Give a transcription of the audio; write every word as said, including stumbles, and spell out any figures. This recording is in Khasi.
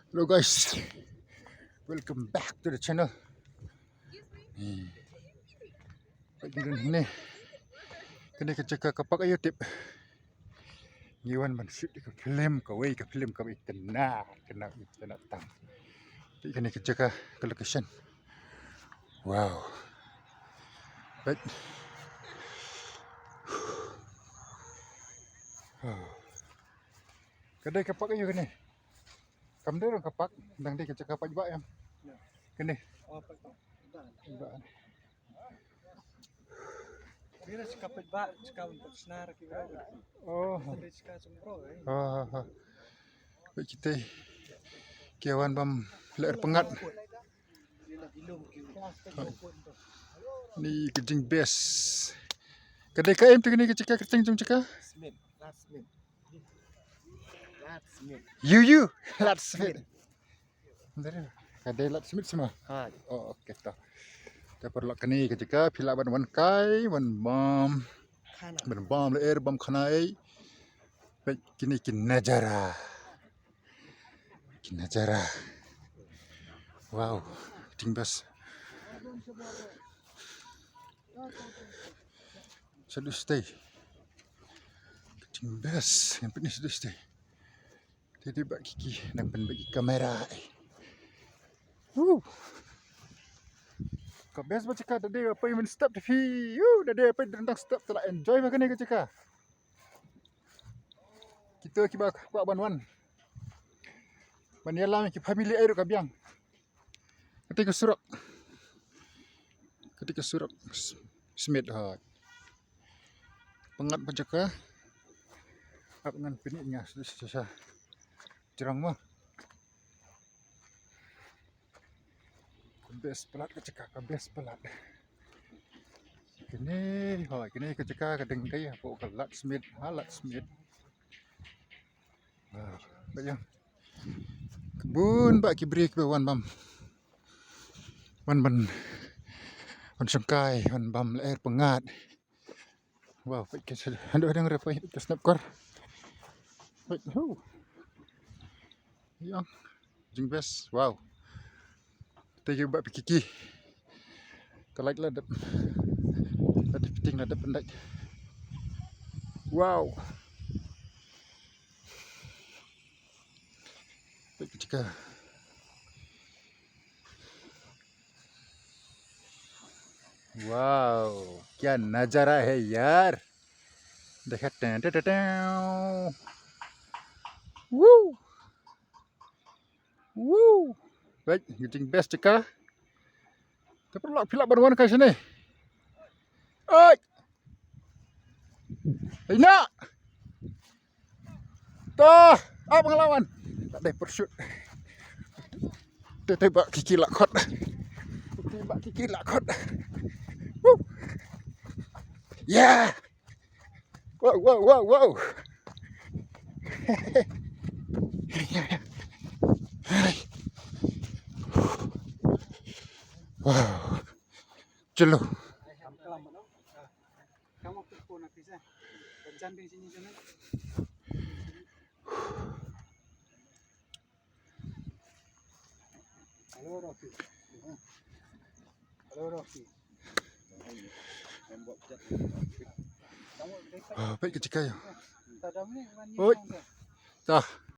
Hello guys, welcome back to the channel. Hmm. Kane, kane ka jaka ka park aïu tip? Ngi wan ban shoot ka film kawei, ka film kawei kane, kane, kane tam. Te kane ka jaka ka location. Wow. But ka dei ka park aïu kane? Kam dei ruh ka park, dang dei ka jaka paidbah em. Kane. Oh, paidbah. Paidbah. Mira, jaka paidbah, jaka ban snar ki bro. Oh. Dei jaka sumro, eh. Ha ha ha. Peit kita ki wan bam lyer pyngngad. Ni ka jingbes. Ka dei kaei te kane ka jaka, ka kyrteng jong jaka? Smith, Lad Smith. Lad Smith. You, you, Lad Smith. Ka dei Lad Smith sma. Hai. Oh, okay to. Te paralok, kane ka jaka phi lah ban wan kai, wan bam. Khana. Ban bam lyer, bam khana ei. Peit kine ki najara. Ki najara. Wow, jingbes. Shadow stay. Jingbes, ngan pyni shadow stay. Te dei bah Kiki, nang pynbeit ki kamera. Woo. Ka bes bha jaka, da dei ba phi mynstep te phi. Woo, da dei ba phi dang step te la enjoy bha kane ka jaka. Kita kiba kwah ban wan, ban ïalam ki family ei ruh ka biang. Kata ka surok. Kata ka surok. Smit hot. Pyngngad bha jaka. Ap ngan pyni ïa nga sha sha sha jrong mo. Ka bes palat ka jaka, ka bes palat. Kane, hoi, kane ka jaka ka dang dei hapoh ka Lad Smit, ha Lad Smit. Wow, ba ïa. Bun bah ki briew ba wan bam. Wan ban, wan shongkai, wan bam lyer pyngngad. Wow, peit ka sha, haduh dang re peit ka snap kor. Peit, hu. Ïa, jingbes, wow. Te ïa bah Kiki. Ka light la dep. La dep fitting, la dep pyndait. Wow. Peit ka jaka. Wow, kya nazara hai yaar. Dekha, ten, ten, ten, ten. Woo. Woo. Peit, ka jingbes jaka. Te paralok, phi lah ban wan kai shane. Oi. Ina. Toh, ap nga la wan. Lah dei parachute. Te te bah Kiki la khot. Te bah Kiki la khot. Woo. Yeah. Wow, wow, wow, wow. Wow. Chalo. Hello, Rocky. Hello, Rocky. Ah, peit ka jaka ïa. Oi. Tah.